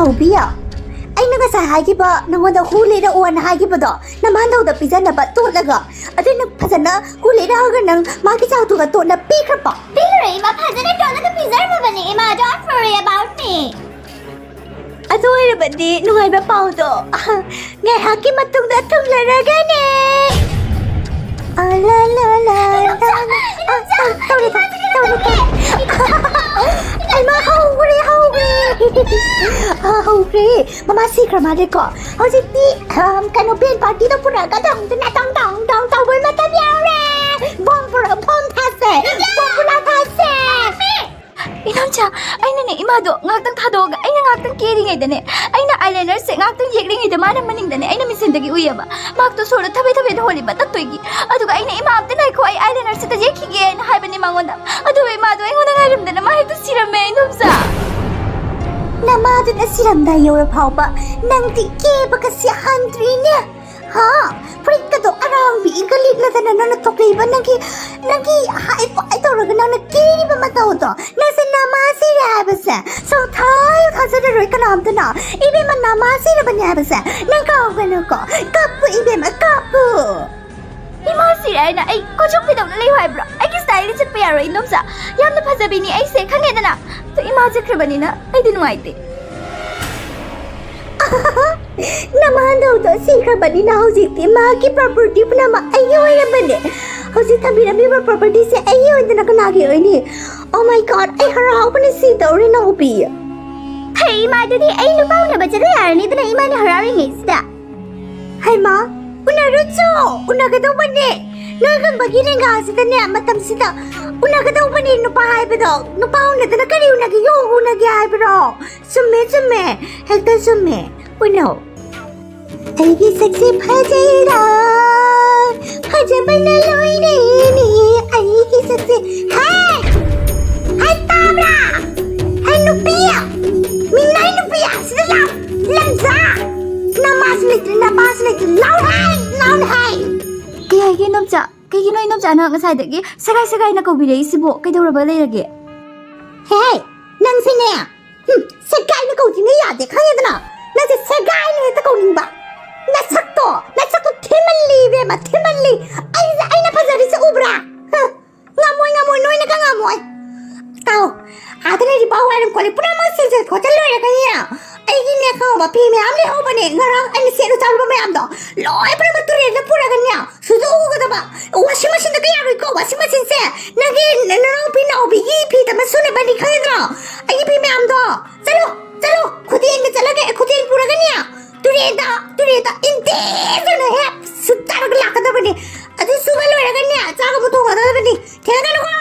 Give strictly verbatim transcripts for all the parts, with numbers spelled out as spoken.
ꯎꯕꯤꯌꯥ, ꯑꯩꯅ ꯉꯁꯥꯏ ꯍꯥꯏꯈꯤꯕ, ꯅꯉꯣꯟꯗ ꯍꯨ ꯂꯩꯔꯛꯑꯣꯅ ꯍꯥꯏꯈꯤꯕꯗꯣ, ꯅꯃꯥꯟꯗꯧꯗ ꯄꯤꯖꯅꯕ ꯇꯣꯠꯂꯒ, ꯑꯗꯨ ꯅꯪ ꯐꯖꯅ ꯍꯨ ꯂꯩꯔꯛꯑꯒ ꯅꯪ ꯃꯥꯒꯤ ꯆꯥꯛꯇꯨꯒ ꯇꯣꯠꯅ ꯄꯤꯈ꯭ꯔꯕꯣ? ꯄꯤꯈ꯭ꯔꯦ, ꯏꯃꯥ, ꯐꯖꯅ ꯇꯣꯠꯂꯒ ꯄꯤꯖꯔꯝꯃꯕꯅꯦ, ꯏꯃꯥ, don't worry about me. ꯑꯗꯨ ꯑꯣꯏꯔꯕꯗꯤ ꯅꯨꯡꯉꯥꯏꯕ ꯄꯥꯎꯗꯣ ꯉꯥꯏꯍꯥꯛꯀꯤ ꯃꯇꯨꯡꯗ ꯊꯨꯡꯂꯔꯒꯅꯦ꯫ ꯑ, ꯂ, ꯂ, ꯂ, ꯂ, ꯂ꯫ ꯑ, ꯑ, ꯇꯧꯔꯦ, ꯇꯧꯔꯦ, ꯇꯧꯔꯦ, ꯇꯧꯔꯦ꯫ ꯍꯩꯃꯥ, ꯍꯧꯈ꯭ꯔꯦ, ꯍꯧꯈ꯭ꯔꯦ꯫ ꯑ, ꯍꯧꯈ꯭ꯔꯦ꯫ ꯃꯃꯥ ꯁꯤꯈ꯭ꯔ ꯃꯥꯜꯂꯦꯀꯣ꯫ ꯍꯧꯖꯤꯛꯇꯤ, ꯑꯝ, ꯀꯩꯅꯣ, ꯕꯦꯟ ꯄꯥꯔꯇꯤꯗꯣ ꯄꯨꯔꯛꯑꯒ ꯗꯪ, ꯗꯪ, ꯗꯪ, ꯗꯪ, ꯗꯪ ꯇꯧꯕꯩ ꯃꯇꯝ ꯌꯧꯔꯦ꯫ ꯕꯣꯝ ꯄꯨꯔꯛ-, ꯕꯣꯝ ꯊꯥꯁꯦ꯫ ꯕꯣꯝ ꯄꯨꯔꯛ ꯊꯥꯁꯦ꯫ ꯏꯅꯝꯆꯥ, ꯑꯩꯅꯅꯦ ꯏꯃꯥꯗꯣ ꯉꯥꯛꯇꯪ ꯊꯥꯗꯣꯛꯑꯒ, ꯑꯩꯅ ꯉꯥꯛꯇꯪ ꯀꯦꯔꯤꯉꯩꯗꯅꯦ, ꯑꯩꯅ ꯑꯥꯏꯂꯥꯏꯅꯔꯁꯦ ꯉꯥꯛꯇꯪ ꯌꯦꯛꯂꯤꯉꯩꯗ ꯃꯥꯅ ꯃꯅꯤꯡꯗꯅꯦ ꯑꯩꯅ ꯃꯤꯆꯤꯟꯗꯒꯤ ꯎꯏꯌꯦꯕ꯫ ꯃꯥꯛꯇꯣ ꯁꯣꯔꯗ ꯊꯕꯦ ꯊꯕꯦꯗ ꯍꯣꯜꯂꯤꯕ ꯇꯠꯇꯣꯏꯒꯤ꯫ ꯑꯗꯨꯒ ꯑꯩꯅ, "ꯏꯃꯥ, ꯑꯝꯇ ꯉꯥꯏꯈꯣ, ꯑꯩ ꯑꯥꯏꯂꯥꯏꯅꯔꯁꯤꯗ ꯌꯦꯛꯈꯤꯒꯦꯅ" ꯍꯥꯏꯕꯅꯦ ꯃꯉꯣꯟꯗ꯫ ꯑꯗꯨꯒ ꯏꯃꯥꯗꯣ ꯑꯩꯉꯣꯟꯗ ꯉꯥꯏꯔꯝꯗꯅ ꯃꯥ ꯍꯦꯛꯇ ꯁꯤꯔꯝꯃꯦ, ꯏꯅꯝꯆꯥ꯫ ꯅꯃꯥꯗꯨꯅ ꯁꯤꯔꯝꯗꯥꯏ ꯌꯧꯔ ꯐꯥꯎꯕ ꯅꯪꯗꯤ ꯀꯦꯕꯒ ꯁꯤꯍꯟꯗ꯭ꯔꯤꯅꯦ꯫ ꯍꯥ? ꯐꯨꯔꯤꯠꯀꯗꯣ ꯑꯔꯥꯡꯕꯤꯒ ꯂꯤꯠꯂꯗꯅ ꯅꯪꯅ ꯊꯣꯛꯂꯛꯏꯕ ꯅꯪꯒꯤ, ꯅꯪꯒꯤ ꯍꯥꯏ ꯐꯥꯏ ꯇꯧꯔꯒ ꯅꯪꯅ ꯀꯦꯔꯤꯕ ꯃꯇꯧꯗꯣ, ꯅꯪꯁꯦ ꯅꯃꯥ ꯁꯤꯔꯦ ꯍꯥꯏꯕꯁꯦ ꯁꯨꯡꯊꯥ ꯊꯥꯖꯔꯔꯣꯏ ꯀꯅꯥꯝꯇꯅ꯫ ꯏꯕꯦꯝꯃ, ꯅꯃꯥ ꯁꯤꯔꯕꯅꯦ ꯍꯥꯏꯕꯁꯦ ꯅꯪ ꯀꯥꯎꯒꯅꯨꯀꯣ꯫ ꯀꯞꯄꯨ ꯏꯕꯦꯝꯃ, ꯀꯞꯄꯨ꯫ ꯏꯃꯥ ꯁꯤꯔꯦ ꯍꯥꯏꯅ ꯑꯩ ꯀꯣꯆꯨꯞ ꯐꯤꯗꯧꯅ ꯂꯩꯌꯨ ꯍꯥꯏꯕ꯭ꯔꯣ? ꯑꯩꯒꯤ ꯁ꯭ꯇꯥꯏꯜꯗꯤ ꯆꯠꯄ ꯌꯥꯔꯣꯏ, ꯏꯅꯣꯝꯆꯥ꯫ ꯌꯥꯝꯅ ꯐꯖꯕꯤꯅꯤ ꯑꯩꯁꯦ, ꯈꯪꯉꯦꯗꯅ꯫ ꯑꯗꯣ ꯏꯃꯥ ꯆꯠꯈ꯭ꯔꯕꯅꯤꯅ ꯑꯩꯗꯤ ꯅꯨꯡꯉꯥꯏꯇꯦ꯫ ꯅꯃꯥꯟꯗꯧꯗꯣ ꯁꯤꯈ꯭ꯔꯕꯅꯤꯅ ꯍꯧꯖꯤꯛꯇꯤ ꯃꯥꯒꯤ ꯄ꯭ꯔꯣꯄꯔꯇꯤ ꯄꯨꯝꯅꯃꯛ ꯑꯩꯒꯤ ꯑꯣꯏꯔꯕꯅꯦ꯫ ꯍꯧꯖꯤꯛ ꯊꯝꯕꯤꯔꯝꯃꯤꯕ ꯄ꯭ꯔꯣꯄꯔꯇꯤꯁꯦ ꯑꯩꯒꯤ ꯑꯣꯏꯗꯅ ꯀꯅꯥꯒꯤ ꯑꯣꯏꯅꯤ? Oh my God, ꯑꯩ ꯍꯔꯥꯎꯕꯅ ꯁꯤꯗꯧꯔꯦ, ꯅꯥꯎꯕꯤ꯫ ꯐꯩ, ꯏꯃꯥ, ꯑꯗꯨꯗꯤ ꯑꯩ ꯅꯨꯄꯥ ꯎꯅꯕ ꯆꯠꯂꯨ ꯌꯥꯔꯅꯤꯗꯅ, ꯏꯃꯥꯅ ꯍꯔꯥꯎꯔꯤꯉꯩꯁꯤꯗ꯫ ꯍꯩꯃꯥ, ꯎꯅꯔꯨꯆꯣ, ꯎꯅꯒꯗꯧꯕꯅꯦ꯫ ꯅꯣꯏꯒꯨꯝꯕꯒꯤ ꯂꯦꯡꯒꯥꯁꯤꯗꯅꯦ, ꯃꯇꯝꯁꯤꯗ ꯎꯅꯒꯗꯧꯕꯅꯦ ꯅꯨꯄꯥ ꯍꯥꯏꯕꯗꯣ꯫ ꯅꯨꯄꯥ ꯎꯅꯗꯅ ꯀꯔꯤ ꯎꯅꯒꯦ? ꯌꯣꯡ ꯎꯅꯒꯦ ꯍꯥꯏꯕ꯭ꯔꯣ? ꯆꯨꯝꯃꯦ, ꯆꯨꯝꯃꯦ, ꯍꯦꯛꯇ ꯆꯨꯝꯃꯦ꯫ ꯎꯅꯧ꯫ ꯑꯩꯒꯤ ꯁꯛꯁꯦ ꯐꯖꯩꯔꯥ? ꯐꯖꯕꯅ ꯂꯣꯏꯔꯦꯅꯦ ꯑꯩꯒꯤ ꯁꯛꯁꯦ꯫ ꯍꯦ! ꯍꯦ, ꯇꯥꯕ꯭ꯔꯥ? ꯍꯦ, ꯅꯨꯄꯤ! ꯃꯤꯅꯥꯏ ꯅꯨꯄꯤ! ꯑꯁꯤꯗ ꯂꯥꯎ! ꯂꯟꯖꯥ! ꯅꯃꯥꯁꯨ ꯂꯩꯇ꯭ꯔꯦ, ꯅꯄꯥꯁꯨ ꯂꯩꯇ꯭ꯔꯦ꯫ ꯂꯥꯎ ꯍꯦ! ꯂꯥꯎ ꯍꯦ! ꯀꯩ ꯍꯥꯏꯒꯦ, ꯏꯅꯣꯝꯆꯥ? ꯀꯩꯒꯤꯅꯣ ꯏꯅꯣꯝꯆꯥꯅ ꯉꯁꯥꯏꯗꯒꯤ ꯁꯒꯥꯏ ꯁꯒꯥꯏꯅ ꯀꯧꯕꯤꯔꯛꯏꯁꯤꯕꯣ? ꯀꯩꯗꯧꯔꯕ ꯂꯩꯔꯒꯦ? ꯍꯦ! ꯅꯪꯁꯤꯅꯦ! ꯁꯦꯒꯥꯏꯅ ꯀꯧꯗ꯭ꯔꯤꯉꯩ ꯌꯥꯗꯦ, ꯈꯪꯉꯦꯗꯅ? ꯅꯪꯁꯦ ꯁꯦꯒꯥꯏꯅ ꯍꯦꯛꯇ ꯀꯧꯅꯤꯡꯕ꯫ ꯅꯁꯛꯇꯣ, ꯅꯁꯛꯇꯣ ꯊꯤꯃꯜꯂꯤ ꯏꯕꯦꯝꯃ, ꯊꯤꯃꯜꯂꯤ꯫ ꯑꯩꯁꯦ, ꯑꯩꯅ ꯐꯖꯔꯤꯁꯦ ꯎꯕ꯭ꯔꯥ? ꯍ, ꯉꯝꯃꯣꯏ, ꯉꯝꯃꯣꯏ, ꯅꯣꯏꯅꯒ ꯉꯝꯃꯣꯏ꯫ ꯇꯥꯎ, ꯑꯥꯗ ꯂꯩꯔꯤꯕ ꯍꯋꯥꯏꯔꯪ ꯀꯣꯂꯤ ꯄꯨꯝꯅꯃꯛ ꯁꯦꯡꯖꯤꯜ ꯈꯣꯠꯆꯤꯜ ꯂꯣꯏꯔꯒꯅꯦ, ꯑꯩꯒꯤꯅꯦ ꯈꯪꯉꯕ, ꯐꯤ ꯃꯌꯥꯝ ꯂꯩꯍꯧꯕꯅꯦ, ꯉꯔꯥꯡ ꯑꯩꯅ ꯁꯦꯠꯂꯨ ꯆꯥꯔꯨꯕ ꯃꯌꯥꯝꯗꯣ ꯂꯣꯏ ꯄꯨꯝꯅꯃꯛ ꯇꯨꯔꯦꯜꯗ ꯄꯨꯔꯒꯅꯦ ꯁꯨꯗꯣꯛꯎꯒꯗꯕ꯫ ꯋꯥꯁꯤꯡ ꯃꯦꯆꯤꯟꯗ ꯀꯌꯥꯔꯣꯏꯀꯣ, ꯋꯥꯁꯤꯡ ꯃꯦꯆꯤꯟꯁꯦ ꯅꯪꯒꯤ ꯅꯅꯥꯎꯄꯤ ꯅꯥꯎꯕꯤꯒꯤ ꯐꯤ ꯑꯃ ꯁꯨꯅꯕꯅꯤ, ꯈꯪꯉꯤꯗ꯭ꯔꯣ? ꯑꯩꯒꯤ ꯐꯤ ꯃꯌꯥꯝꯗꯣ꯫ ꯆꯠꯂꯣ, ꯆꯠꯂꯣ, ꯈꯨꯗꯦꯡꯗ ꯆꯠꯂꯒ, ꯈꯨꯗꯦꯡ ꯄꯨꯔꯒꯅꯦ, ꯇꯨꯔꯦꯟꯗ, ꯇꯨꯔꯦꯟꯗ ꯏꯟꯗꯦꯗꯅ ꯍꯦꯛ ꯁꯨꯠꯇꯔꯒ ꯂꯥꯛꯀꯗꯕꯅꯤ꯫ ꯑꯗꯨ ꯁꯨꯕ ꯂꯣꯏꯔꯒꯅꯦ, ꯆꯥꯛ ꯑꯃꯨꯛ ꯊꯣꯡꯒꯗꯕꯅꯤ꯫ ꯊꯦꯡꯒꯅꯨꯀꯣ꯫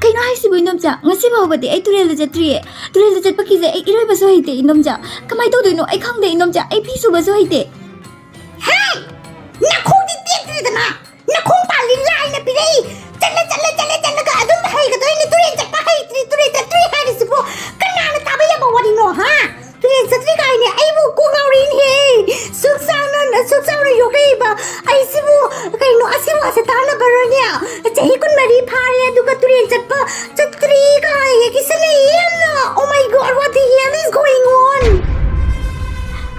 ꯀꯩꯅꯣ ꯍꯥꯏꯁꯤꯕꯨ, ꯏꯅꯣꯝꯆꯥ? ꯉꯁꯤ ꯐꯥꯎꯕꯗꯤ ꯑꯩ ꯇꯨꯔꯦꯜꯗ ꯆꯠꯇ꯭ꯔꯤꯌꯦ꯫ ꯇꯨꯔꯦꯜꯗ ꯆꯠꯄ ꯀꯤꯖꯩ꯫ ꯑꯩ ꯏꯔꯣꯏꯕꯁꯨ ꯍꯩꯇꯦ, ꯏꯅꯣꯝꯆꯥ꯫ ꯀꯃꯥꯏꯅ ꯇꯧꯗꯣꯏꯅꯣ? ꯑꯩ ꯈꯪꯗꯦ, ꯏꯅꯣꯝꯆꯥ꯫ ꯑꯩ ꯐꯤ ꯁꯨꯕꯁꯨ ꯍꯩꯇꯦ꯫ ꯍꯦ! ꯅꯈꯣꯡꯗꯤ ꯇꯦꯛꯇ꯭ꯔꯤꯗꯅ! ꯅꯈꯣꯡ ꯄꯥꯜꯂꯤ ꯂꯥꯏꯅ ꯄꯤꯔꯛꯏ! ꯆꯠꯂ, ꯆꯠꯂ, ꯆꯠꯂ, ꯆꯠꯂꯒ ꯑꯗꯨꯝ ꯍꯩꯒꯗꯣꯏꯅꯤ꯫ ꯇꯨꯔꯦꯟ ꯆꯠꯄ ꯍꯩꯇ꯭ꯔꯤ, ꯇꯨꯔꯦꯟ ꯆꯠꯇ꯭ꯔꯤ ꯍꯥꯏꯔꯤꯁꯤꯕꯨ ꯀꯅꯥꯅ ꯇꯥꯕ ꯌꯥꯕ ꯋꯥꯔꯤꯅꯣ, ꯍꯥ? ꯇꯨꯔꯦꯟ ꯆꯠꯇ꯭ꯔꯤ ꯀꯥꯏꯅ ꯑꯩꯕꯨ ꯀꯣꯛ ꯉꯥꯎꯔꯤꯅꯦꯍꯦ! ꯁꯨꯛ ꯆꯥꯎꯅ, ꯁꯨꯛ ꯆꯥꯎꯅ ꯌꯣꯛꯂꯛꯏꯕ ꯑꯩꯁꯤꯕꯨ ꯀꯩꯅꯣ, ꯑꯁꯤ ꯋꯥꯁꯦ ꯇꯥꯅꯕꯔꯣꯅꯦ? ꯆꯍꯤ ꯀꯨꯟꯃꯔꯤ ꯐꯥꯔꯦ, ꯑꯗꯨꯒ ꯇꯨꯔꯦꯟ ꯆꯠꯄ ꯆꯠꯇ꯭ꯔꯤ ꯀꯥꯏ ꯀꯤꯁꯜꯂꯛꯏ ꯌꯥꯝꯅ! Oh my God, what the hell is going on?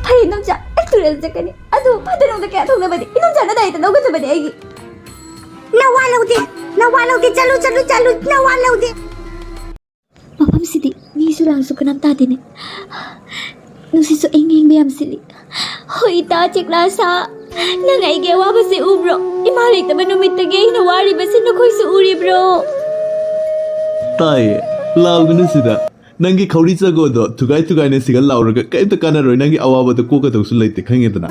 ꯐꯔꯦ, ꯏꯅꯣꯝꯆꯥ, ꯑꯩ ꯇꯨꯔꯦꯜ ꯆꯠꯀꯅꯤ꯫ ꯑꯗꯨ ꯐꯠꯇ ꯅꯨꯡꯗ ꯀꯌꯥ ꯊꯣꯛꯅꯕꯗꯤ ꯏꯅꯣꯝꯆꯥꯅ ꯗꯥꯏꯇ ꯂꯧꯒꯗꯕꯅꯦ ꯑꯩꯒꯤ꯫ ꯅꯋꯥ ꯂꯧꯗꯦ, ꯅꯋꯥ ꯂꯧꯗꯦ, ꯆꯠꯂꯨ, ꯆꯠꯂꯨ, ꯆꯠꯂꯨ, ꯅꯋꯥ ꯂꯧꯗꯦ꯫ ꯃꯐꯝꯁꯤꯗꯤ ꯃꯤꯁꯨ ꯂꯥꯡꯁꯨ ꯀꯅꯥꯝ ꯇꯥꯗꯦꯅꯦ꯫ ꯅꯨꯡꯁꯤꯠꯁꯨ ꯑꯏꯪ ꯑꯏꯪꯕ ꯌꯥꯝ ꯁꯤꯠꯂꯤ꯫ ꯍꯣꯏ, ꯏꯇꯥ ꯆꯦꯛꯂꯥ ꯁꯥ, ꯅꯪ ꯑꯩꯒꯤ ꯑꯋꯥꯕꯁꯦ ꯎꯕ꯭ꯔꯣ? ꯏꯃꯥ ꯂꯩꯇꯕ ꯅꯨꯃꯤꯠꯇꯒꯤ ꯑꯩꯅ ꯋꯥꯔꯤꯕꯁꯦ ꯅꯈꯣꯏꯁꯨ ꯎꯔꯤꯕ꯭ꯔꯣ? ꯇꯥꯏꯌꯦ, ꯂꯥꯎꯒꯅꯨ ꯁꯤꯗ꯫ ꯅꯪꯒꯤ ꯈꯧꯔꯤ ꯆꯒꯣꯗꯣ ꯊꯨꯒꯥꯏ ꯊꯨꯒꯥꯏꯅ ꯁꯤꯒ ꯂꯥꯎꯔꯒ ꯀꯔꯤꯝꯇ ꯀꯥꯟꯅꯔꯣꯏ꯫ ꯅꯪꯒꯤ ꯑꯋꯥꯕꯗꯣ ꯀꯣꯛꯀꯗꯧꯁꯨ ꯂꯩꯇꯦ, ꯈꯪꯉꯦꯗꯅ꯫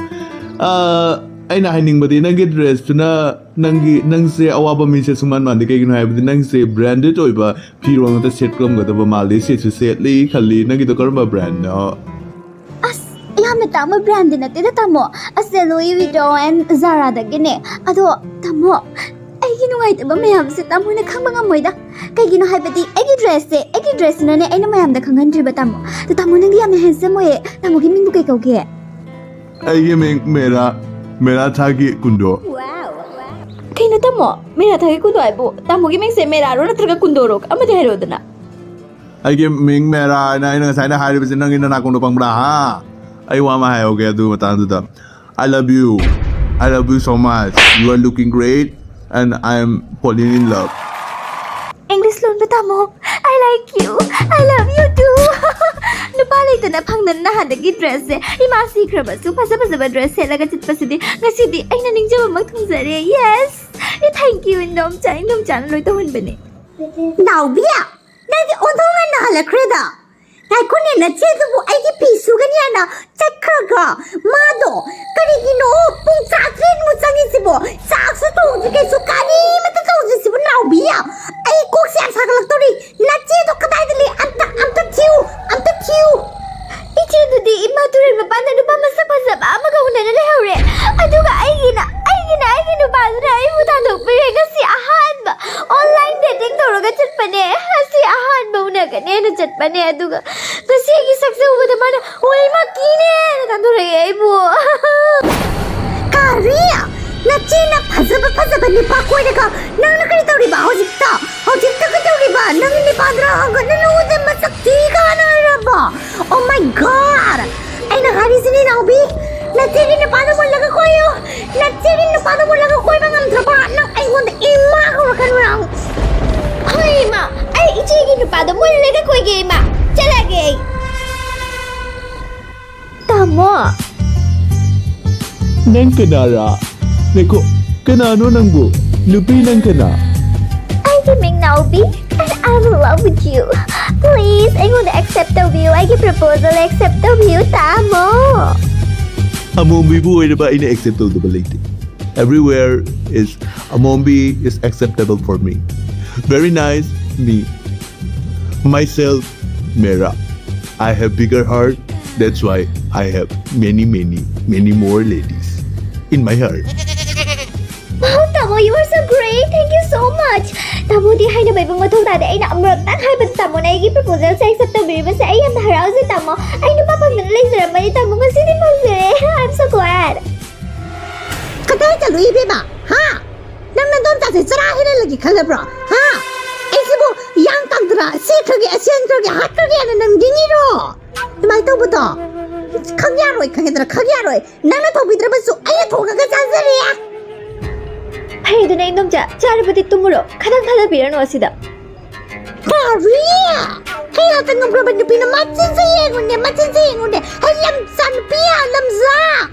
ꯑꯥ, ꯑꯩꯅ ꯍꯥꯏꯅꯤꯡꯕꯗꯤ ꯅꯪꯒꯤ ꯗ꯭ꯔꯦꯁꯇꯨꯅ ꯅꯪꯒꯤ, ꯅꯪꯁꯦ ꯑꯋꯥꯕ ꯃꯤꯁꯦ ꯁꯨꯡꯃꯥꯟ ꯃꯥꯟꯗꯦ꯫ ꯀꯩꯒꯤꯅꯣ ꯍꯥꯏꯕꯗꯤ ꯅꯪꯁꯦ ꯕ꯭ꯔꯥꯟꯗꯦꯗ ꯑꯣꯏꯕ ꯐꯤꯔꯣꯜ ꯉꯥꯛꯇ ꯁꯦꯠꯂꯝꯒꯗꯕ ꯃꯥꯜꯂꯤ꯫ ꯁꯦꯠꯁꯨ ꯁꯦꯠꯂꯤ ꯈꯜꯂꯤ꯫ ꯅꯪꯒꯤꯗꯣ ꯀꯔꯝꯕ ꯕ꯭ꯔꯥꯟꯗꯅꯣ? ꯑꯁ, ꯌꯥꯝꯅ ꯇꯥꯡꯕ ꯕ꯭ꯔꯥꯟꯗꯤ ꯅꯠꯇꯦꯗ, ꯇꯥꯃꯣ꯫ ꯑꯁ, Louis Vuitton and Zara ꯗꯒꯤꯅꯦ꯫ ꯑꯗꯣ, ꯇꯥꯃꯣ, ꯑꯩꯒꯤ ꯅꯨꯡꯉꯥꯏꯇꯕ ꯃꯌꯥꯝꯁꯦ ꯇꯥꯃꯣꯅ ꯈꯪꯕ ꯉꯝꯃꯣꯏꯗ꯫ ꯀꯩꯒꯤꯅꯣ ꯍꯥꯏꯕꯗꯤ ꯑꯩꯒꯤ ꯗ꯭ꯔꯦꯁꯁꯦ, ꯑꯩꯒꯤ ꯗ꯭ꯔꯦꯁꯁꯤꯅꯅꯦ ꯑꯩꯅ ꯃꯌꯥꯝꯗ ꯈꯪꯍꯟꯗ꯭ꯔꯤꯕ, ꯇꯥꯃꯣ꯫ ꯑꯗꯣ, ꯇꯥꯃꯣ, ꯅꯪꯗꯤ ꯌꯥꯝꯅ ꯍꯦꯟꯁꯝ ꯑꯣꯏꯌꯦ꯫ ꯇꯥꯃꯣꯒꯤ ꯃꯤꯡꯕꯨ ꯀꯩ ꯀꯧꯒꯦ? ꯑꯩꯒꯤ ꯃꯤꯡ ꯃꯦꯔꯥ, ꯃꯦꯔꯥ ꯊꯥꯒꯤ ꯀꯨꯟꯗꯣ꯫ ꯀꯩꯅꯣ, ꯇꯥꯃꯣ? ꯃꯦꯔꯥ ꯊꯥꯒꯤ ꯀꯨꯟꯗꯣ ꯍꯥꯏꯕꯨ ꯇꯥꯃꯣꯒꯤ ꯃꯤꯡꯁꯦ ꯃꯦꯔꯥꯔꯣ ꯅꯠꯇ꯭ꯔꯒ ꯀꯨꯟꯗꯣꯔꯣ? ꯑꯃꯗꯤ ꯍꯥꯏꯔꯛꯑꯣꯗꯅ꯫ ꯑꯩꯒꯤ ꯃꯤꯡ ꯃꯦꯔꯥ ꯍꯥꯏꯅ ꯑꯩꯅ ꯉꯁꯥꯏꯅ ꯍꯥꯏꯔꯤꯕꯁꯤ ꯅꯪꯒꯤ ꯅꯅꯥꯀꯣꯡꯗꯣ ꯄꯪꯕ꯭ꯔꯥ, ꯍꯥ? ꯑꯩ ꯋꯥ ꯑꯃ ꯍꯥꯏꯍꯧꯒꯦ ꯑꯗꯨ ꯃꯇꯥꯡꯗꯨꯗ꯫ I love you. I love you so much. You are looking great and I am falling in love. English ꯂꯣꯟꯕ ꯇꯥꯃꯣ, I like you. I love you too. ꯅꯨꯄꯥ ꯂꯩꯇꯅ ꯐꯪꯗꯅ ꯅꯍꯥꯟꯗꯒꯤ dress ꯁꯦ ꯏꯃꯥ ꯁꯤꯈ꯭ꯔꯕꯁꯨ ꯐꯖ ꯐꯖꯕ dress ꯁꯦꯠꯂꯒ ꯆꯠꯄꯁꯤꯗꯤ ꯉꯁꯤꯗꯤ ꯑꯩꯅ ꯅꯤꯡꯖꯕꯃꯛ ꯊꯨꯡꯖꯔꯦ. Yes. Thank you, ꯏꯟꯗꯣꯝꯆꯥ, ꯏꯟꯗꯣꯝꯆꯥꯅ ꯂꯣꯏ ꯇꯧꯍꯟꯕꯅꯦ. ꯅꯥꯎꯕꯤ, ꯅꯪꯗꯤ ꯑꯣꯟꯊꯣꯛꯅ ꯅꯥꯍꯜꯂꯛꯈ꯭ꯔꯦꯗ꯫ ꯉꯥꯏꯈꯣꯅꯦ, ꯅꯆꯦꯗꯨꯕꯨ ꯑꯩꯒꯤ ꯐꯤ ꯁꯨꯒꯅꯤ ꯍꯥꯏꯅ ꯆꯠꯈ꯭ꯔꯒ ꯃꯥꯗꯣ ꯀꯔꯤꯒꯤꯅꯣ ꯄꯨꯡ ꯆꯥꯇ꯭ꯔꯦꯠꯃꯨꯛ ꯆꯪꯉꯤꯁꯤꯕꯣ? ꯆꯥꯛꯁꯨ ꯊꯣꯡꯗ꯭ꯔꯤ, ꯀꯩꯁꯨ ꯀꯔꯤꯃꯠꯇ ꯇꯧꯗ꯭ꯔꯤꯁꯤꯕꯨ? ꯅꯥꯎꯕꯤ, ꯑꯩ ꯀꯣꯛꯁꯦ ꯌꯥꯝ ꯁꯥꯒꯠꯂꯛꯇꯧꯔꯤ꯫ ꯅꯆꯦꯗꯣ ꯀꯗꯥꯏꯗ ꯂꯩ? ꯑꯝꯇ, ꯑꯝꯇ ꯊꯤꯌꯨ, ꯑꯝꯇ ꯊꯤꯌꯨ꯫ ꯏꯆꯦꯗꯨꯗꯤ ꯏꯃꯥ ꯇꯨꯔꯦꯜ ꯃꯄꯥꯟꯗ ꯅꯨꯄꯥ ꯃꯁꯛ ꯐꯖꯕ ꯑꯃꯒ ꯎꯅꯔ ꯂꯩꯍꯧꯔꯦ꯫ ꯑꯗꯨꯒ ꯑꯩꯒꯤꯅ, ꯑꯩꯒꯤꯅ ꯑꯩꯒꯤ ꯅꯨꯄꯥꯗꯨꯅ ꯑꯩꯕꯨ ꯊꯥꯗꯣꯛꯄꯤꯔꯦ꯫ ꯉꯁꯤ ꯑꯍꯥꯟꯕ online dating ꯇꯧꯔꯒ ꯆꯠꯄꯅꯦ꯫ ꯉꯁꯤ ꯑꯍꯥꯟꯕ ꯎꯅꯒꯅꯦꯅ ꯆꯠꯄꯅꯦ꯫ ꯑꯗꯨꯒ ꯉꯁꯤꯒꯤ ꯁꯛꯁꯦ ꯎꯕꯗ ꯃꯥꯅ "ꯋꯥꯏꯃꯛꯀꯤꯅꯦꯅ" ꯇꯥꯟꯊꯣꯔꯛꯑꯦ ꯑꯩꯕꯨ꯫ ꯀꯔꯤ? ꯅꯆꯦꯅ ꯐꯖꯕ ꯐꯖꯕ ꯅꯨꯄꯥ ꯀꯣꯏꯔꯒ ꯅꯪꯅ ꯀꯔꯤ ꯇꯧꯔꯤꯕ ꯍꯧꯖꯤꯛꯇ? ꯍꯧꯖꯤꯛꯇ ꯀꯩꯗꯧꯔꯤꯕ? ꯅꯪꯒꯤ ꯅꯨꯄꯥꯗꯨꯅ ꯍꯪꯒꯠꯅ ꯅꯉꯣꯟꯗ ꯃꯁꯛ ꯊꯤ ꯀꯥꯅ ꯍꯥꯏꯔꯕ? Oh my God! ꯑꯩꯅ ꯍꯥꯏꯔꯤꯁꯤꯅꯤ ꯅꯥꯎꯕꯤ, ꯅꯆꯦꯒꯤ ꯅꯨꯄꯥꯗꯣ ꯃꯨꯜꯂꯒ ꯀꯣꯏꯌꯨ꯫ ꯅꯆꯦꯒꯤ ꯅꯨꯄꯥꯗꯣ ꯃꯨꯜꯂꯒ ꯀꯣꯏꯕ ꯉꯝꯗ꯭ꯔꯕ ꯅꯪ ꯑꯩꯉꯣꯟꯗ ꯏꯃꯥ ꯀꯧꯔꯛꯀꯅꯨ ꯅꯪ꯫ ꯍꯣꯏ ꯏꯃꯥ, ꯑꯩ ꯏꯆꯦꯒꯤ ꯅꯨꯄꯥꯗꯣ ꯃꯨꯜꯂꯒ ꯀꯣꯏꯒꯦ ꯏꯃꯥ꯫ ꯆꯠꯂꯒꯦ ꯑꯩ꯫ ꯇꯥꯃꯣ꯫ ꯅꯪ ꯀꯅꯥꯔꯥ? ꯉꯥꯏꯈꯣ, ꯀꯅꯥꯅꯣ ꯅꯪꯕꯨ? ꯅꯨꯄꯤ ꯅꯪ ꯀꯅꯥ? ꯑꯩꯒꯤ ꯃꯤꯡ ꯅꯥꯎꯕꯤ, and I'm in love with you. Please, ꯑꯩꯉꯣꯟꯗ accept ꯇꯧꯕꯤꯌꯨ, ꯑꯩꯒꯤ proposal accept ꯇꯧꯕꯤꯌꯨ, ꯇꯥꯃꯣ꯫ ꯑꯃꯣꯝꯕꯤꯕꯨ ꯑꯣꯏꯔꯕ ꯑꯩꯅ accept ꯇꯧꯗꯕ ꯂꯩꯇꯦ꯫ Everywhere is Amombi is acceptable for me. Very nice, me. Myself, Mera. I have bigger heart. That's why I have many, many, many more ladies in my heart. Wow, Tamo, you are so great. Thank you so much. ꯇꯥꯃꯣꯗꯤ ꯍꯥꯏꯅꯕ ꯏꯕꯨꯡ ꯃꯊꯧ ꯇꯥꯗꯦ꯫ ꯑꯩꯅ ꯑꯃꯨꯔꯛꯇꯪ ꯍꯥꯏꯕꯗ ꯇꯥꯃꯣꯅ ꯑꯩꯒꯤ proposal ꯁꯦ accept ꯇꯧꯕꯤꯔꯤꯕꯁꯦ ꯑꯩ ꯌꯥꯝꯅ ꯍꯔꯥꯎꯖꯩ ꯇꯥꯃꯣ꯫ ꯑꯩ ꯅꯨꯄꯥ ꯐꯪꯗꯅ ꯂꯩꯖꯔꯝꯕꯅꯤ ꯇꯥꯃꯣ꯫ ꯉꯁꯤꯗꯤ ꯐꯪꯖꯔꯦ꯫ I'm so glad. ꯀꯗꯥꯏ ꯆꯠꯂꯨꯏ ꯏꯕꯦꯝꯃ? ꯍꯥ? ꯅꯪ ꯅꯗꯣꯝꯆꯥꯁꯦ ꯆꯔꯥ ꯍꯦꯜꯍꯜꯂꯒꯦ ꯈꯜꯂꯕ꯭ꯔꯣ? ꯍꯥ? ꯑꯩꯁꯤꯕꯨ ꯏꯌꯥꯡ ꯀꯪꯗ꯭ꯔꯥ? ꯁꯦꯠꯈ꯭ꯔꯒꯦ, ꯑꯁꯦꯟꯈ꯭ꯔꯒꯦ, ꯍꯥꯠꯈ꯭ꯔꯒꯦꯅ ꯅꯪ ꯌꯦꯡꯉꯤꯔꯣ? ꯑꯗꯨꯃꯥꯏꯅ ꯇꯧꯕꯗꯣ ꯈꯪ ꯌꯥꯔꯣꯏ, ꯈꯪꯉꯦꯗꯅ? ꯈꯪ ꯌꯥꯔꯣꯏ꯫ ꯅꯪꯅ ꯊꯣꯡꯕꯤꯗ꯭ꯔꯕꯁꯨ ꯑꯩꯅ ꯊꯣꯡꯉꯒ ꯆꯥꯖꯔꯦ꯫ ꯐꯩꯗꯅ ꯏꯟꯗꯣꯝꯆꯥ, ꯆꯥꯔꯕꯗꯤ ꯇꯨꯝꯃꯨꯔꯣ, ꯈꯗꯥꯡ ꯊꯥꯗꯕꯤꯔꯅꯨ ꯑꯁꯤꯗ꯫ ꯀꯔꯤ? ꯀꯌꯥꯇ ꯉꯝꯈ꯭ꯔꯕ ꯅꯨꯄꯤꯅ ꯃꯆꯤꯟꯁꯦ ꯌꯦꯡꯉꯨꯅꯦ, ꯃꯆꯤꯟꯁꯦ ꯌꯦꯡꯉꯨꯅꯦ꯫ ꯍꯩ ꯂꯝꯖꯥ ꯅꯨꯄꯤ, ꯂꯝꯖꯥ꯫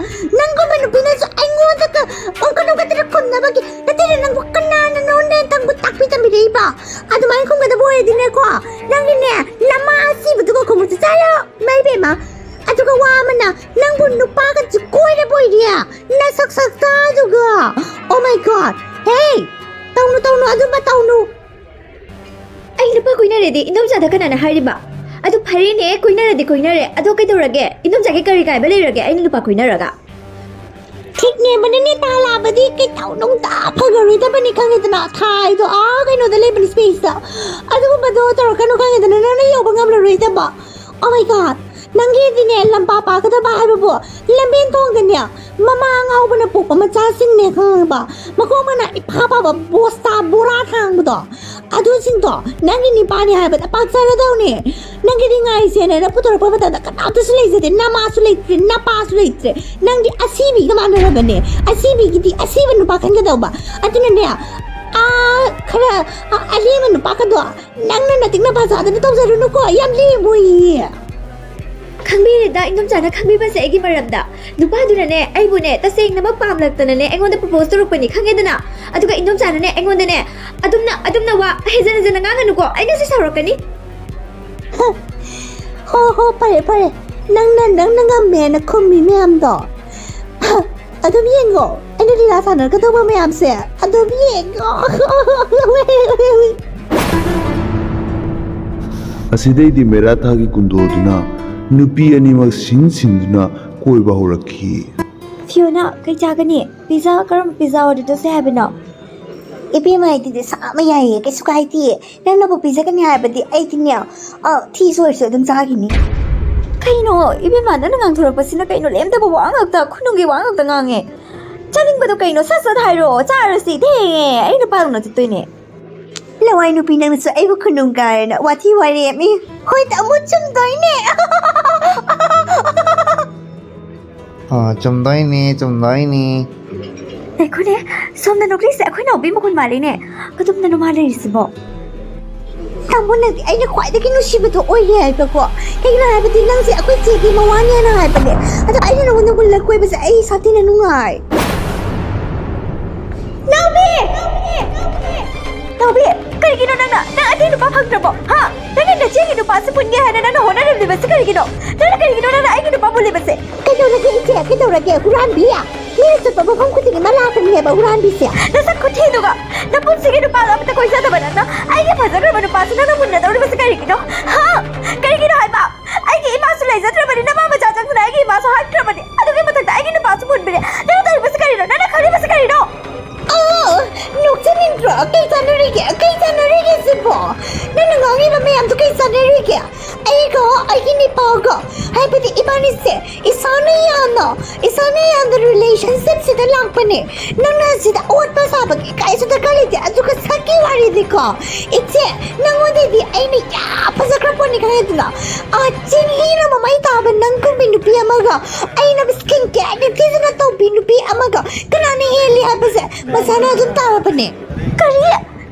ꯅꯪꯒꯨꯝꯕ ꯅꯨꯄꯤꯅꯁꯨ ꯑꯩꯉꯣꯟꯗ ꯀ-, ꯑꯣꯟꯈꯠ ꯑꯣꯟꯈꯠꯇꯅ ꯈꯨꯝꯅꯕꯒꯤ꯫ ꯅꯠꯇꯦꯅꯦ, ꯅꯪꯕꯨ ꯀꯅꯥꯅ ꯅꯉꯣꯟꯗ ꯅꯪꯕꯨ ꯇꯥꯛꯄꯤ ꯇꯝꯕꯤꯔꯛꯏꯕ? ꯑꯗꯨꯃꯥꯏꯅ ꯈꯨꯝꯒꯗꯕ ꯑꯣꯏꯔꯗꯤꯅꯦꯀꯣ, ꯅꯪꯒꯤꯅꯦ ꯅꯃꯥ ꯑꯁꯤꯕꯗꯨꯒ ꯈꯨꯝꯃꯨ ꯆꯠꯂꯣ꯫ ꯏꯃꯥ ꯏꯕꯦꯝꯃ, ꯑꯗꯨꯒ ꯋꯥ ꯑꯃꯅ, ꯅꯪꯕꯨ ꯅꯨꯄꯥꯒ ꯀꯣꯏꯔꯕ ꯑꯣꯏꯔꯦ? ꯅꯁꯛ ꯁꯛꯇꯥꯗꯨꯒ! Oh my God! ꯍꯦ! ꯇꯧꯅꯨ, ꯇꯧꯅꯨ, ꯑꯗꯨꯝꯕ ꯇꯧꯅꯨ꯫ ꯑꯩ ꯅꯨꯄꯥ ꯀꯣꯏꯅꯔꯦꯗꯤ ꯏꯟꯗꯣꯝꯆꯥꯗ ꯀꯅꯥꯅ ꯍꯥꯏꯔꯤꯕ? ꯑꯗꯨ ꯐꯔꯦꯅꯦ, ꯀꯣꯏꯅꯔꯗꯤ ꯀꯣꯏꯅꯔꯦ, ꯑꯗꯣ ꯀꯩꯗꯧꯔꯒꯦ? ꯏꯟꯗꯣꯝꯆꯥꯒꯤ ꯀꯔꯤ ꯀꯥꯏꯕ ꯂꯩꯔꯒꯦ ꯑꯩꯅ ꯅꯨꯄꯥ ꯀꯣꯏꯅꯔꯒ? ꯊꯤꯛꯅꯦꯕꯅꯅꯦ ꯇꯥ ꯂꯥꯛꯑꯕꯗꯤ ꯀꯩꯗꯧ ꯅꯨꯡꯗ ꯐꯪꯉꯔꯣꯏꯗꯕꯅꯤ, ꯈꯪꯉꯦꯗꯅ? ꯊꯥꯏꯗꯣ ꯑꯥ ꯀꯩꯅꯣꯗ ꯂꯩꯕꯅꯤ, space ꯇ꯫ ꯑꯗꯨꯒꯨꯝꯕꯗꯣ ꯇꯧꯔꯛꯀꯅꯨ, ꯈꯪꯉꯦꯗꯅ? ꯅꯪꯅ ꯌꯧꯕ ꯉꯝꯂꯔꯣꯏꯗꯕ꯫ Oh my God! ꯅꯪꯒꯤꯗꯤꯅꯦ ꯂꯝꯄꯥ ꯄꯥꯛꯀꯗꯕ ꯍꯥꯏꯕꯕꯨ ꯂꯝꯕꯦꯟ ꯊꯣꯡꯗꯅꯦ ꯃꯃꯥ ꯑꯉꯥꯎꯕꯅ ꯄꯣꯛꯄ ꯃꯆꯥꯁꯤꯡꯅꯦ, ꯈꯪꯉꯕ? ꯃꯈꯣꯡ ꯃꯅꯥ ꯏꯐꯥ ꯐꯥꯕ ꯕꯣꯁꯇꯥ ꯕꯣꯔꯥ ꯊꯥꯡꯕꯗꯣ, ꯑꯗꯨꯁꯤꯡꯗꯣ ꯅꯪꯒꯤ ꯅꯤꯄꯥꯅꯤ ꯍꯥꯏꯕꯗ ꯄꯥꯛꯆꯔꯗꯧꯅꯦ꯫ ꯅꯪꯒꯤꯗꯤ ꯉꯥꯏꯁꯦꯅ ꯄꯨꯊꯣꯔꯛꯄ ꯃꯇꯝꯗ ꯀꯅꯥꯝꯇꯁꯨ ꯂꯩꯖꯗꯦ, ꯅꯃꯥꯁꯨ ꯂꯩꯇ꯭ꯔꯦ, ꯅꯄꯥꯁꯨ ꯂꯩꯇ꯭ꯔꯦ꯫ ꯅꯪꯗꯤ ꯑꯁꯤꯕꯤꯒ ꯃꯥꯟꯅꯔꯕꯅꯦ꯫ ꯑꯁꯤꯕꯤꯒꯤꯗꯤ ꯑꯁꯤꯕ ꯅꯨꯄꯥ ꯈꯟꯒꯗꯧꯕ꯫ ꯑꯗꯨꯅꯅꯦ, ꯑꯥ, ꯈꯔ, ꯑꯥ, ꯑꯂꯦꯝꯕ ꯅꯨꯄꯥꯒꯗꯣ ꯅꯪꯅ ꯅꯇꯤꯛ ꯅꯄꯥ ꯆꯥꯗꯅ ꯇꯧꯖꯔꯨꯅꯨꯀꯣ, ꯌꯥꯝ ꯂꯦꯝꯃꯣꯏꯌꯦ꯫ ꯈꯪꯕꯤꯔꯦꯗ, ꯏꯟꯗꯣꯝꯆꯥꯅ ꯈꯪꯕꯤꯕꯁꯦ ꯑꯩꯒꯤ ꯃꯔꯝꯗ꯫ ꯅꯨꯄꯥꯗꯨꯅꯅꯦ ꯑꯩꯕꯨꯅꯦ ꯇꯁꯦꯡꯅꯃꯛ ꯄꯥꯝꯂꯛꯇꯅꯅꯦ ꯑꯩꯉꯣꯟꯗ propose ꯇꯧꯔꯛꯄꯅꯤ, ꯈꯪꯉꯦꯗꯅ? ꯑꯗꯨꯒ ꯏꯟꯗꯣꯝꯆꯥꯅꯅꯦ ꯑꯩꯉꯣꯟꯗꯅꯦ ꯑꯗꯨꯝꯅ, ꯑꯗꯨꯝꯅ ꯋꯥ ꯍꯦꯟꯖꯟ ꯍꯦꯟꯖꯟꯅ ꯉꯥꯡꯒꯅꯨꯀꯣ, ꯑꯩꯅꯁꯨ ꯁꯥꯎꯔꯛꯀꯅꯤ꯫ ꯍꯣ ꯍꯣ, ꯐꯔꯦ ꯐꯔꯦ, ꯅꯪꯅ, ꯅꯪꯅ ꯉꯝꯃꯦꯅ ꯈꯨꯝꯃꯤ ꯃꯌꯥꯝꯗꯣ ꯑꯗꯨꯝ ꯌꯦꯡꯉꯣ, ꯑꯩꯅ ꯂꯤꯂꯥ ꯁꯥꯟꯅꯔꯛꯀꯗꯧꯕ ꯃꯌꯥꯝꯁꯦ ꯑꯗꯨꯝ ꯌꯦꯡꯉꯣ꯫ ꯑꯁꯤꯗꯩꯗꯤ ꯃꯦꯔꯥꯊꯥꯒꯤ ꯀꯨꯟꯗꯣꯗꯨꯅ ꯅꯨꯄꯤ ꯑꯅꯤꯃꯛ ꯁꯤꯟ ꯁꯤꯟꯗꯨꯅ ꯀꯣꯏꯕ ꯍꯧꯔꯛꯈꯤ꯫ ꯐꯤꯌꯣꯅꯥ, ꯀꯩ ꯆꯥꯒꯅꯤ? ꯄꯤꯖꯥ? ꯀꯔꯝꯕ ꯄꯤꯖꯥ order ꯇꯧꯁꯦ ꯍꯥꯏꯕꯅꯣ? ꯏꯕꯦꯝꯃ, ꯑꯩꯗꯤꯅꯦ ꯁꯥ ꯑꯃ ꯌꯥꯏꯌꯦ, ꯀꯩꯁꯨ ꯀꯥꯏꯗꯦ꯫ ꯅꯪꯅꯕꯨ ꯄꯤꯖꯒꯅꯤ ꯍꯥꯏꯔꯕꯗꯤ ꯑꯩꯗꯤꯅꯦ, ꯑ, ꯊꯤꯁꯨ ꯑꯣꯏꯔꯁꯨ ꯑꯗꯨꯝ ꯆꯥꯈꯤꯅꯤ꯫ ꯀꯩꯅꯣ ꯏꯕꯦꯝꯃ, ꯅꯪꯅ ꯉꯥꯡꯊꯣꯔꯛꯄꯁꯤꯅ ꯀꯩꯅꯣ? ꯂꯦꯝꯗꯕ ꯋꯥ ꯉꯥꯛꯇ, ꯈꯨꯅꯨꯡꯒꯤ ꯋꯥ ꯉꯥꯛꯇ ꯉꯥꯡꯉꯦ꯫ ꯆꯥꯅꯤꯡꯕꯗꯣ ꯀꯩꯅꯣ? ꯁꯠ ꯁꯠ ꯍꯥꯏꯔꯣ, ꯆꯥꯔꯁꯤ, ꯊꯦꯡꯉꯦ, ꯑꯩ ꯅꯨꯄꯥ ꯎꯅ ꯆꯠꯇꯣꯏꯅꯦ꯫ ꯂꯋꯥꯏ ꯅꯨꯄꯤ, ꯅꯪꯅꯁꯨ ꯑꯩꯕꯨ ꯈꯨꯅꯨꯡ ꯀꯥꯏꯔꯅ ꯋꯥꯊꯤ ꯋꯥꯔꯦꯝꯃꯤ꯫ ꯍꯣꯏ ꯇꯥꯃꯣ, ꯆꯨꯝꯗꯣꯏꯅꯦ꯫ ꯑꯣ, ꯆꯨꯝꯗꯣꯏꯅꯦ, ꯆꯨꯝꯗꯣꯏꯅꯦ꯫ ꯉꯥꯏꯈꯣꯅꯦ, ꯁꯣꯝꯗ ꯅꯣꯛꯂꯤꯁꯦ ꯑꯩꯈꯣꯏ ꯅꯥꯎꯕꯤ ꯃꯈꯣꯟ ꯃꯥꯜꯂꯤꯅꯦ꯫ ꯀꯗꯣꯝꯗꯅꯣ ꯃꯥ ꯂꯩꯔꯤꯁꯤꯕꯣ? ꯇꯥꯃꯣ, ꯅꯪꯗꯤ ꯑꯩꯅ ꯈ꯭ꯋꯥꯏꯗꯒꯤ ꯅꯨꯡꯁꯤꯕꯗꯣ ꯑꯣꯏꯔꯦ ꯍꯥꯏꯕꯀꯣ꯫ ꯀꯩꯒꯤꯅꯣ ꯍꯥꯏꯕꯗꯤ ꯅꯪꯁꯦ ꯑꯩꯈꯣꯏ ꯆꯦꯒꯤ ꯃꯋꯥꯅꯦꯅ ꯍꯥꯏꯕꯅꯦ꯫ ꯑꯗꯣ ꯑꯩꯅ ꯅꯉꯣꯟꯗ ꯃꯨꯜꯂ ꯀꯣꯏꯕꯁꯦ ꯑꯩ ꯁꯥꯊꯤꯅ ꯅꯨꯡꯉꯥꯏ꯫ ꯅꯥꯎꯕꯤ! ꯅꯥꯎꯕꯤ! ꯀꯔꯤꯒꯤꯅꯣ ꯅꯪꯅ? ꯅꯪ ꯑꯇꯩ ꯅꯨꯄꯥ ꯐꯪꯗ꯭ꯔꯕꯣ? ꯍꯥ? ꯅꯪꯅ ꯅꯆꯦꯒꯤ ꯅꯨꯄꯥꯁꯦ ꯄꯨꯟꯒꯦ ꯍꯥꯏꯅ ꯅꯪꯅ ꯍꯣꯠꯅꯔꯝꯂꯤꯕꯁꯦ ꯀꯔꯤꯒꯤꯅꯣ? ꯅꯪꯅ ꯀꯔꯤꯒꯤꯅꯣ ꯅꯪꯅ ꯑꯩꯒꯤ ꯅꯨꯄꯥ ꯃꯨꯜꯂꯤꯕꯁꯦ? ꯀꯩꯗꯧꯔꯒꯦ ꯏꯆꯦ? ꯀꯩꯗꯧꯔꯒꯦ? ꯍꯨꯔꯥꯟꯕꯤ? ꯃꯤꯅ ꯆꯠꯄ ꯃꯐꯝ ꯈꯨꯗꯤꯡꯒꯤ ꯃꯥ ꯂꯥꯛꯀꯅꯤꯅꯦꯕ ꯍꯨꯔꯥꯟꯕꯤꯁꯦ꯫ ꯅꯁꯛ ꯈꯨꯊꯤꯗꯨꯒ! ꯅꯄꯨꯟꯁꯤꯒꯤ ꯅꯨꯄꯥꯗꯣ ꯑꯃꯠꯇ ꯀꯣꯏꯖꯗꯕ ꯅꯪꯅ ꯑꯩꯒꯤ ꯐꯖꯈ꯭ꯔꯕ ꯅꯨꯄꯥꯁꯤ ꯅꯪꯅ ꯃꯨꯟꯅꯗꯧꯔꯤꯕꯁꯤ ꯀꯔꯤꯒꯤꯅꯣ? ꯍꯥ? ꯀꯔꯤꯒꯤꯅꯣ ꯍꯥꯏꯕ? ꯑꯩꯒꯤ ꯏꯃꯥꯁꯨ ꯂꯩꯖꯗ꯭ꯔꯕꯅꯤ, ꯅꯃꯥ ꯃꯆꯥ ꯆꯪꯗꯨꯅ ꯑꯩꯒꯤ ꯏꯃꯥꯁꯨ ꯍꯥꯠꯈ꯭ꯔꯕꯅꯤ꯫ ꯑꯗꯨꯒꯤ ꯃꯊꯛꯇ ꯑꯩꯒꯤ ꯅꯨꯄꯥꯁꯨ ꯃꯨꯟꯕꯅꯦ꯫ ꯅꯪꯅ ꯇꯧꯔꯤꯕꯁꯤ ꯀꯔꯤꯅꯣ? ꯅꯪꯅ ꯈꯜꯂꯤꯕꯁꯤ ꯀꯔꯤꯅꯣ? ꯑꯥ, ꯅꯣꯛꯆꯅꯤꯡꯗ꯭ꯔꯣ? ꯀꯩ ꯆꯥꯟꯅꯔꯤꯒꯦ? ꯀꯩ ꯆꯥꯟꯅꯔꯤꯒꯦ ꯁꯤꯕꯣ? ꯅꯪꯅ ꯉꯥꯡꯉꯤꯕ ꯃꯌꯥꯝꯗꯣ ꯀꯩ ꯆꯥꯟꯅꯔꯤꯒꯦ? ꯑꯩꯒ ꯑꯩꯒꯤ ꯅꯤꯄꯥꯒ, ꯍꯥꯏꯕꯗꯤ ꯏꯕꯥꯅꯤꯁꯦ ꯏꯁꯥꯅ ꯌꯥꯅ, ꯏꯁꯥꯅ ꯌꯥꯅ relationship ꯁꯤꯗ ꯂꯥꯛꯄꯅꯦ꯫ ꯅꯪꯅ ꯁꯤꯗ ꯑꯣꯠꯄ ꯁꯥꯕꯒꯤ ꯀꯥꯏꯁꯨ ꯗꯔꯀꯥꯔ ꯂꯩꯇꯦ꯫ ꯑꯗꯨꯒ ꯁꯛꯀꯤ ꯋꯥꯔꯤꯗꯤꯀꯣ, ꯏꯆꯦ, ꯅꯪꯉꯣꯟꯗꯩꯗꯤ ꯑꯩꯅ ꯌꯥꯝ ꯐꯖꯈ꯭ꯔ ꯄꯣꯠꯅꯤ ꯈꯪꯉꯦꯗꯅ꯫ ꯑꯥ, ꯆꯤꯡꯍꯤꯅ ꯃꯃꯩ ꯇꯥꯕ ꯅꯪꯒꯨꯝꯕꯤ ꯅꯨꯄꯤ ꯑꯃꯒ, ꯑꯩꯅ skin care ꯅꯤꯡꯊꯤꯖꯅ ꯇꯧꯕꯤ ꯅꯨꯄꯤ ꯑꯃꯒ ꯀꯅꯥꯅ ꯍꯦꯜꯂꯤ ꯍꯥꯏꯕꯁꯦ ꯃꯁꯥꯅ ꯑꯗꯨꯝ ꯇꯥꯔꯕꯅꯦ꯫ ꯀꯔꯤ?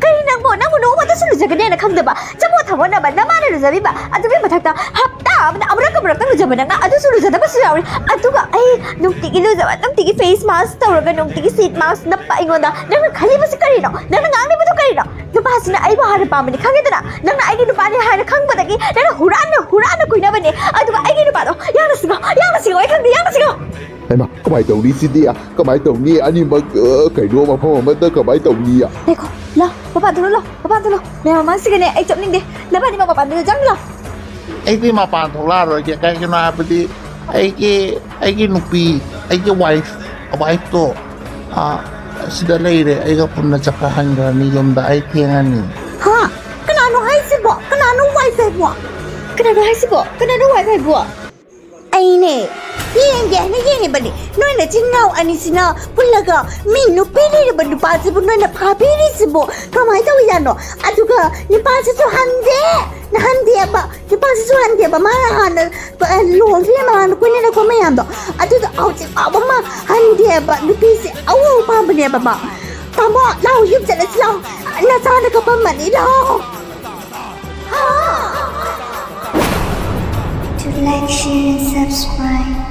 ꯀꯔꯤ ꯅꯪꯕꯨ, ꯅꯪꯕꯨ ꯅꯣꯡꯃꯇꯁꯨ ꯂꯨꯖꯒꯅꯦꯅ ꯈꯪꯗꯕ, ꯆꯃꯣꯠ ꯊꯕꯣꯠꯅꯕ ꯅꯃꯥꯅ ꯂꯨꯖꯕꯤꯕ, ꯑꯗꯨꯒꯤ ꯃꯊꯛꯇ ꯍꯞꯇꯥ ꯑꯃꯗ ꯑꯃꯨꯔꯛ ꯑꯃꯨꯔꯛꯇ ꯂꯨꯖꯕ ꯅꯪꯅ ꯑꯗꯨꯁꯨ ꯂꯨꯖꯗꯕꯁꯨ ꯌꯥꯎꯔꯤ꯫ ꯑꯗꯨꯒ ꯑꯩ ꯅꯨꯡꯇꯤꯒꯤ ꯂꯨꯖꯕ, ꯅꯨꯡꯇꯤꯒꯤ face mask ꯇꯧꯔꯒ, ꯅꯨꯡꯇꯤꯒꯤ sheet mask ꯅꯞꯄ ꯑꯩꯉꯣꯟꯗ ꯅꯪꯅ ꯈꯜꯂꯤꯕꯁꯤ ꯀꯔꯤꯅꯣ? ꯅꯪꯅ ꯉꯥꯡꯂꯤꯕꯗꯨ ꯀꯔꯤꯅꯣ? ꯅꯨꯄꯥꯁꯤꯅ ꯑꯩꯕꯨ ꯍꯥꯟꯅ ꯄꯥꯝꯕꯅꯤ ꯈꯪꯉꯦꯗꯅ? ꯅꯪꯅ ꯑꯩꯒꯤ ꯅꯨꯄꯥꯅꯤ ꯍꯥꯏꯅ ꯈꯪꯕꯗꯒꯤ ꯅꯪꯅ ꯍꯨꯔꯥꯟꯅ, ꯍꯨꯔꯥꯟꯅ ꯀꯣꯏꯅꯕꯅꯦ꯫ ꯑꯗꯨꯒ ꯑꯩꯒꯤ ꯅꯨꯄꯥꯗꯣ ꯌꯥꯝꯅ ꯁꯤꯡꯉꯣ, ꯌꯥꯝꯅ ꯁꯤꯡꯉꯣ, ꯑꯩ ꯈꯪꯗꯦ, ꯌꯥꯝꯅ ꯁꯤꯡꯉꯣ꯫ ꯍꯩꯃꯥ, ꯀꯃꯥꯏ ꯇꯧꯅꯤ ꯁꯤꯗꯤ? ꯀꯃꯥꯏ ꯇꯧꯅꯤ? ꯑꯅꯤꯃꯛ, ꯑ, ꯀꯩꯅꯣ, ꯃꯐꯝ ꯑꯃꯗ ꯀꯃꯥꯏ ꯇꯧꯅꯤ? ꯂꯥꯛꯑꯣ, ꯂꯥꯛꯑꯣ, ꯃꯄꯥꯟ ꯊꯣꯛꯂꯣ, ꯂꯥꯛꯑꯣ, ꯃꯄꯥꯟ ꯊꯣꯛꯂꯣ꯫ ꯃꯌꯥꯝ ꯃꯃꯥꯡꯁꯤꯒꯅꯦ ꯑꯩ ꯆꯠꯅꯤꯡꯗꯦ꯫ ꯅꯕꯥꯅꯤꯃꯛ ꯃꯄꯥꯟꯗ ꯆꯪꯂꯣ꯫ ꯑꯩꯗꯤ ꯃꯄꯥꯟ ꯊꯣꯛꯂꯛꯑꯔꯣꯏꯒꯦ꯫ ꯀꯩꯒꯤꯅꯣ ꯍꯥꯏꯕꯗꯤ ꯑꯩꯒꯤ, ꯑꯩꯒꯤ ꯅꯨꯄꯤ, ꯑꯩꯒꯤ wife, wife ꯇꯣ, ꯑ, ꯁꯤꯗ ꯂꯩꯔꯦ꯫ ꯑꯩꯒ ꯄꯨꯟꯅ ꯆꯠꯈ꯭ꯔ ꯍꯟꯈ꯭ꯔꯅꯤ ꯌꯨꯝꯗ꯫ ꯑꯩ ꯊꯦꯡꯉꯅꯤ꯫ ꯍꯥ? ꯀꯅꯥꯅꯣ ꯍꯥꯏꯁꯤꯕꯣ? ꯀꯅꯥꯅꯣ wife ꯍꯥꯏꯕꯣ? ꯀꯅꯥꯅꯣ ꯍꯥꯏꯁꯤꯕꯣ? ꯀꯅꯥꯅꯣ wife ꯍꯥꯏꯕꯣ? ꯑꯩꯅꯦ꯫ ꯌꯦꯡꯒꯦ ꯍꯥꯏꯅ ꯌꯦꯡꯉꯤꯕꯅꯤ꯫ ꯅꯣꯏ ꯅꯆꯤꯟ ꯅꯅꯥꯎ ꯑꯅꯤꯁꯤꯅ ꯄꯨꯜꯂꯒ ꯃꯤ ꯅꯨꯄꯤ ꯂꯩꯔꯕ ꯅꯨꯄꯥꯁꯤꯕꯨ ꯅꯣꯏꯅ ꯐꯥꯕꯤꯔꯤꯁꯤꯕꯨ ꯀꯃꯥꯏꯅ ꯇꯧꯔꯤꯖꯥꯠꯅꯣ? ꯑꯗꯨꯒ ꯅꯨꯄꯥꯁꯤꯁꯨ ꯍꯟꯗꯦ꯫ ꯍꯟꯗꯦꯕ꯫ ꯅꯨꯄꯥꯁꯤꯁꯨ ꯍꯟꯗꯦꯕ꯫ ꯃꯥꯅ ꯍꯥꯟꯅ, ꯑ, ꯂꯨꯍꯣꯡꯗ꯭ꯔꯤꯉꯩ ꯃꯃꯥꯡꯗ ꯀꯣꯏꯅꯔꯛꯄ ꯃꯌꯥꯝꯗꯣ, ꯑꯗꯨꯗꯣ ꯍꯧꯖꯤꯛ ꯐꯥꯎꯕ ꯃꯥ ꯍꯟꯗꯦꯕ꯫ ꯅꯨꯄꯤꯁꯦ ꯑꯎ ꯑꯎ ꯄꯥꯝꯕꯅꯦꯕ ꯃꯥ꯫ ꯇꯥꯃꯣ, ꯂꯥꯎ, ꯌꯨꯝ ꯆꯠꯂꯁꯤ ꯂꯥꯎ꯫ ꯅꯆꯥꯅ ꯀꯞꯄꯝꯃꯅꯤ, ꯂꯥꯎ꯫ To like, share and subscribe.